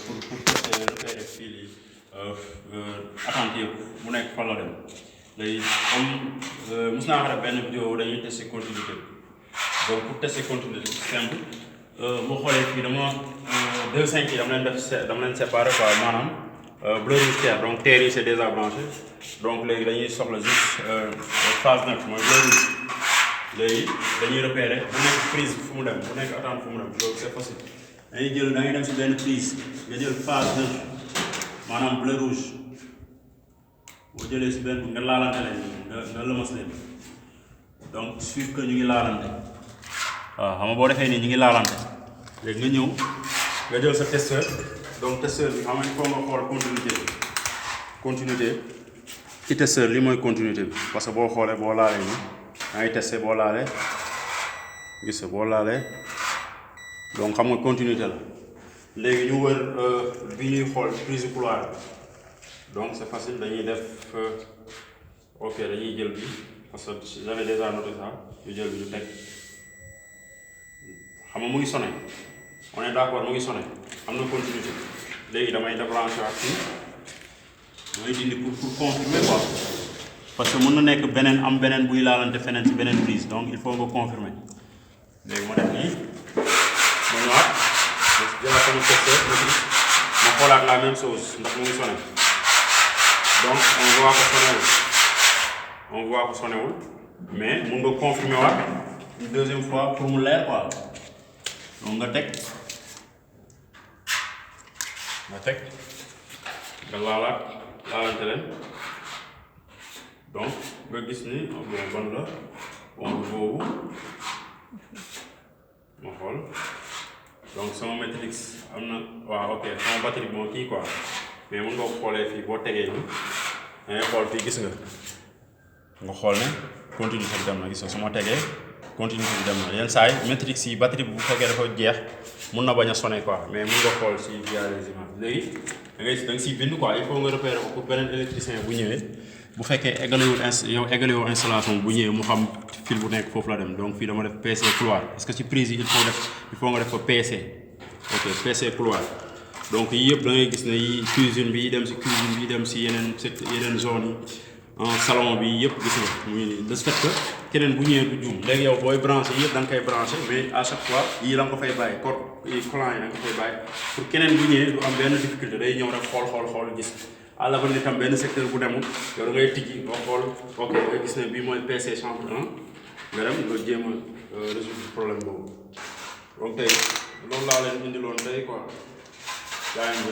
pour tester repérer fil yi attente yëpp bu nekk fan la dem léegi comme mos naa ko def benn vidéo dañuy tester continuité donc pour tester continuité simple boo xoolee fii dama 2,5 yi dama leen séparer quoi maanaam bleu rouge terre donc terre yi c'est déjà branché donc léegi dañuy soxla juste phase 9 mooy bleu rouge léegi dañuy repérer bu nekk prise fu mu dem bu nekk attente fu mu dem donc c'est facile da ngay dem si benn prise nga jël phase 9 maanaam bleu rouge boo jëlee si benn nga laalante leen nga lëmas leen donc suivre que ñu ngi laalante waaw xam nga boo defee nii ñu ngi laalante léegi nga ñëw nga jël sa testeur donc testeur bi xam nga il faut nga xool continuité ci testeur li mooy continuité bi parce que boo xoolee boo laalee nii da ngay testé boo laalee gis nga boo laalee donc xam nga continuité la léegi ñu wër bi ñuy xool prise couloir donc c'est facile dañuy def ok dañuy jël bi parce que j'avais déjà noté ça ñu jël bi ñu teg xam nga mu ngi sonné on est d'accord mu ngi sonné am na continuité léegi damay débranché waat fii damay dindi pour confirmer quoi parce que mën na nekk beneen am beneen buy laalante feneen ci beneen prise donc il faut nga confirmer léegi ma def nii ma ñëwaat ma jëlaat sama testeur ma xoolaat la même chose ndax mu ngi sonné donc on voit que sonné wul mais mun nga confirmer waat une deuxième fois pour mu leer quoi donc nga teg nga laalante leen donc nga gis ni bon la ombre boobu ma xool donc sama matrix am na waaw ok sama batterie bi moo kii quoi mais mun nga ko xoolee fii boo tegee nii da ngay xool fii gis nga xool ne continuité bi dem na gis nga su ma tegee continuité bi dem na yenn saa yi matrix yi batterie bi bu fekkee dafa jeex mun na bañ a sonné quoi mais mun nga xool si via les images léegi da nga siy bind quoi il faut nga repérer ko pour beneen électricien bu ñëwee bu fekkee eggalewul installation bu ñëwee mu xam fil bu nekk foofu la dem donc fii dama def PC couloir parce que ci prise yi il faut nga def ko PC ok PC couloir donc yii yëpp da ngay gis ne yi cuisine bi dem si cuisine bi dem si yeneen zone yi salon bi yëpp gis nga muy de ce fait que keneen bu ñëwee du juum léegi yow booy branché yëpp da nga koy branché mais à chaque fois yii da nga ko fay bàyyi collant yi da nga ko fay bàyyi pour keneen bu ñëwee du am benn difficulté day ñëw rek xool gis à l'avenir tam benn secteur bu demul yow da ngay tijji nga xool ok nga gis ne bii mooy PC chambre 1 nga dem nga jéem a résoudre problème boobu donc tey loolu laa leen indiloon tey quoi yaa ngi